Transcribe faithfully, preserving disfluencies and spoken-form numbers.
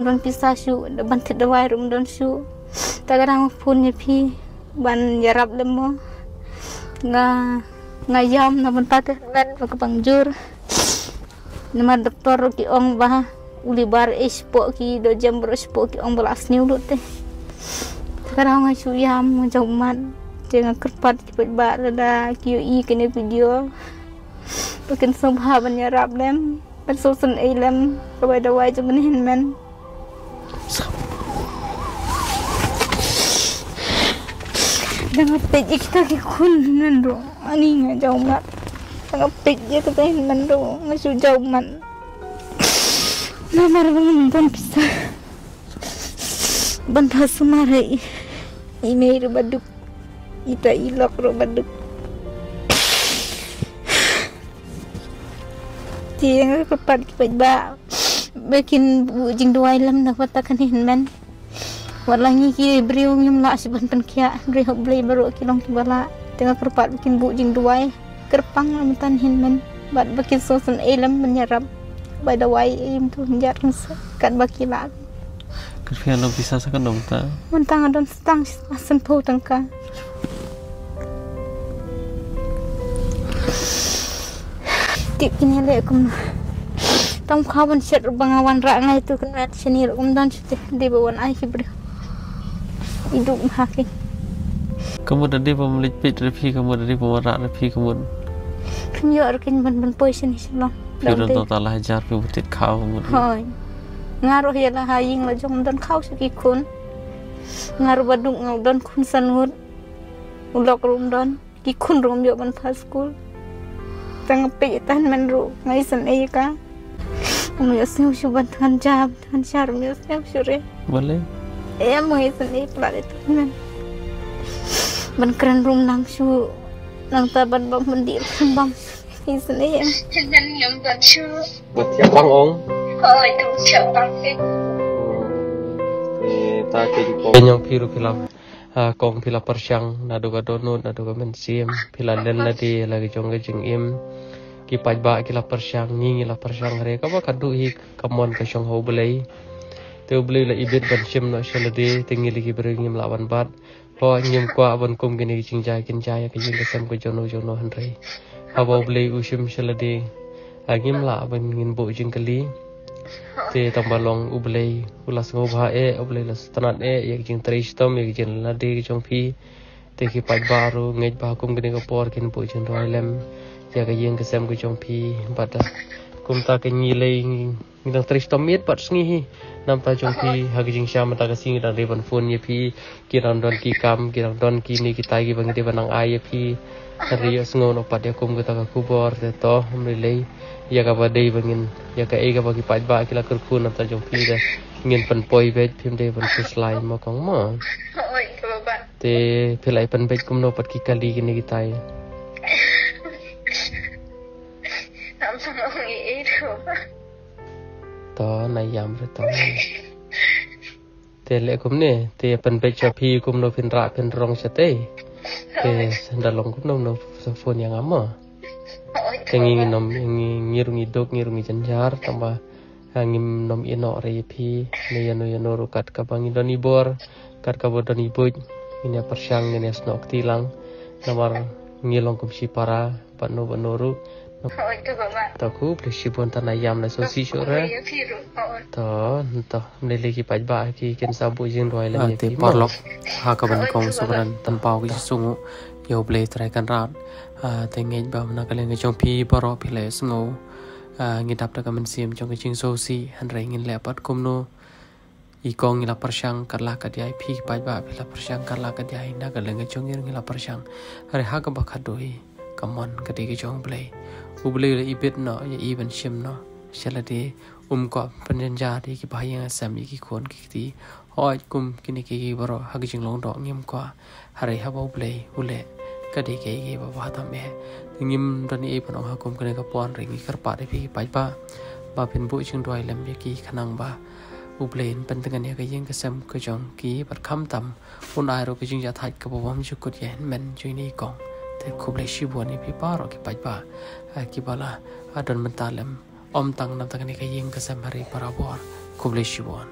Don pisa shuh, da ban thied dawai ruh ym don shuh. Ta ka dang phone ïa phi ban ïarap lem mo. Nga, nga ïam na bynta ka hynmen ba ka bang jur. Namar doktor ruh ki ong ba u liver eh shapoh ki dohjem baroh shapoh ki ong ba la sniew lut te. Ta ka dang nga shu ïam, nga jaw mat. Te nga kyrpad ki paidbah lada ki ïohi kane video, ba kin sngewbha ban ïarap lem, ban sngewsynei lem, ka bai dawai jong kane hynmen. Da nga peit ïa kita ki khun hynmen ruh, ani nga jaw mat. Da nga peit ïa kita hynmen ruh, nga shu jaw mat. Namar ba ngam don pisa ban pha sumar ha i, i mei ruh ba duk, ita i lok ruh ba duk. Te nga kyrpad ki paidbah ba kin buh jingduwai lem na ka bynta kane hynmen. Wat la ngi ki briew ngim lah shuh ban pynkhiah, hynrei hok Blei baroh ki long kiba lah. Te nga kyrpad ba kin buh jingduwai kyrpang na ka bynta kane hynmen. Bad ba kin sngewsynei lem ban ïarap, bai dawai ei ym tu hynjar kin sa katba ki lah. Kyrpang long pisa sa ka nong ta. Mynta nga don sa tang shi spah sanphew tyngka. Tip kine leh kumno. Tang kha ban shet ruh ba nga wanrah ngai tu kynmaw shane ruh ym don shuh te, dei ba wan ai ki briew. I duk ma ha ki. Ka mut da dei ba ym leit peit ruh phi, ka mut da dei ba ym wanrah ruh phi, ka mut. Phim ïoh ruh kein ban, ban poi shane shalong. Phi don tang ta la hajar phi bym thied khaw, ka mut. Hooid. Nga ruh ïa la ha ïing la jong ym don khaw sha ki khun. Nga ruh ba duk nga don khun san ngut. U lok ruh ym don. Ki khun ruh ngam ïoh ban pha skul. Tang nga peit ïa ta hynmen ruh nga isynei ïa ka. Ngam ïoh sngew shuh ban thngan ja, thngan shar ngam ïoh sngew shuh re. Balei? Em, nga isynei palat ïa ta hynmen. Ban kren ruh ym nang shuh. Nangta ban bam ban dih ruh ym bam. Isynei em. Hynmen ngam don shuh. Ba thiah pang ong. Hooid, tu thiah pang. Hmm. Te ta ki kong. Nyong phi ruh phi lam. Ah, kong phi la pyrshang, naduh ka dohnud, naduh ka mynsiem, phi la len lade, la ka jong ka jingim. Ki paidbah ki la pyrshang, ngi ngi la pyrshang re, kaba khatduh hi ka mon ka shong ha U Blei. Te U Blei la ibit ban shim noh sha lade, te ngi la ki briew ngim lah ban bat. Hooid ngim kwah ban kum kine ki jingjia kin jia ïa ka ïing ka sem ka jong no jong no hynrei. Haba U Blei u shim sha lade. Ah, ngim lah ban ngin buh jingkylli. Te tang ba long U Blei u la sngewbha eh, U Blei la sngewtynnat eh ïa ka jingtrei shitom, ïa ka jinglade ka jong phi. Te ki paidbah ruh ngeit ba kum kane ka por kin buh jingduwai lem ïa ka ïing ka sem ka jong phi. Bad, ah, kumta ka ngi lei ngi dang trei shitom miet bad sngi hi. Namta jong phi ha ka jingshisha mynta ka sngi ngi dang dei ban phone ïa phi. Ki dang don ki kam, ki dang don kine kitai kiba ngi dei ban nang ai ïa phi. Hynrei ïohsngew noh pat ïa kum kata ka khubor te to, ym lei lei. Ïa kaba dei ba ngin, ïa kaei kaba ki paidbah ki la kyrkhu na bynta jong phi te ngin pynpoi beit, phim dei ban khuslai mo kong mo. Hooid, kaba bha. Te phi la ïa pynbeit kumno pat ki kali kine kitai? Ngam sngewthuh ei ei, kaba bha. To, na ïam re to. Te leh kumne, te pynbeit sha phi kumno phin rah phin rong shatei. Te da long kumno, no sa phone ïa nga mo. Te ngi ngi nym, ngi, ngi ruh ngi duk, ngi ruh ngi jynjar, tang ba, ah, ngim nym ïeh noh re ïa phi, ne ïano ïano ruh kat kaba ngi don i bor, kat kaba don i buit, ngin ïa pyrshang, ngin ïa snoh kti lang, namar ngi long kum shipara, bad no bad no ruh. Hooid, to kaba bha. To khublei shibun, tang na ïam, na sngewsih shuh re. Hooid, ïa phi ruh. Hooid. To, to, ym lei lei ki paidbah ki kin sa buh jingduwai lem ïa phi mo. Ah, te paralok, ha kaba nyngkong sa ban pynpaw ki jingsngewnguh ïa U Blei Trai Kynrad. Ah, te ngeit ba na ka liang ka jong phi baroh phi la ïohsngew. Ah, ngi dap da ka mynsiem jong ka jingsngewsih, hynrei ngin leh pat kumno. I kong i la pyrshang katba lah katba ïai, phi paidbah phi la pyrshang katba lah katba ïai, na ka liang ka jong ngi ruh ngi la pyrshang. Hynrei ha kaba khatduh hi ka mon ka dei ka jong U Blei. U Blei u la ibit noh ïa i ban shim noh sha lade, um kwah pynjynjar ïa kiba ha ïing ha sem, ïa ki khun ki kti. Hooid kum kine kiei kiei baroh ha ka jinglong doh ngim kwah. Hynrei haba U Blei u leh, ka dei kaei kaei ba bha tam eh. Te ngim don ei ei ban ong ha kum kane ka por, hynrei ngi kyrpad ïa phi ki paidbah ba phin buh jingduwai lem ïa ki khnang ba U Blei un pyntngen ïa ka ïing ka sem ka jong ki bad khamtam un ai ruh ka jingjahthait kaba bymjukut ïa i hynmen jong ine i kong. Te khublei shibun ïa phi baroh ki paidbah, ah, kiba la, ah, don bynta lem. Ym tang na bynta kane ka ïing ka sem, hynrei barabor. Khublei shibun.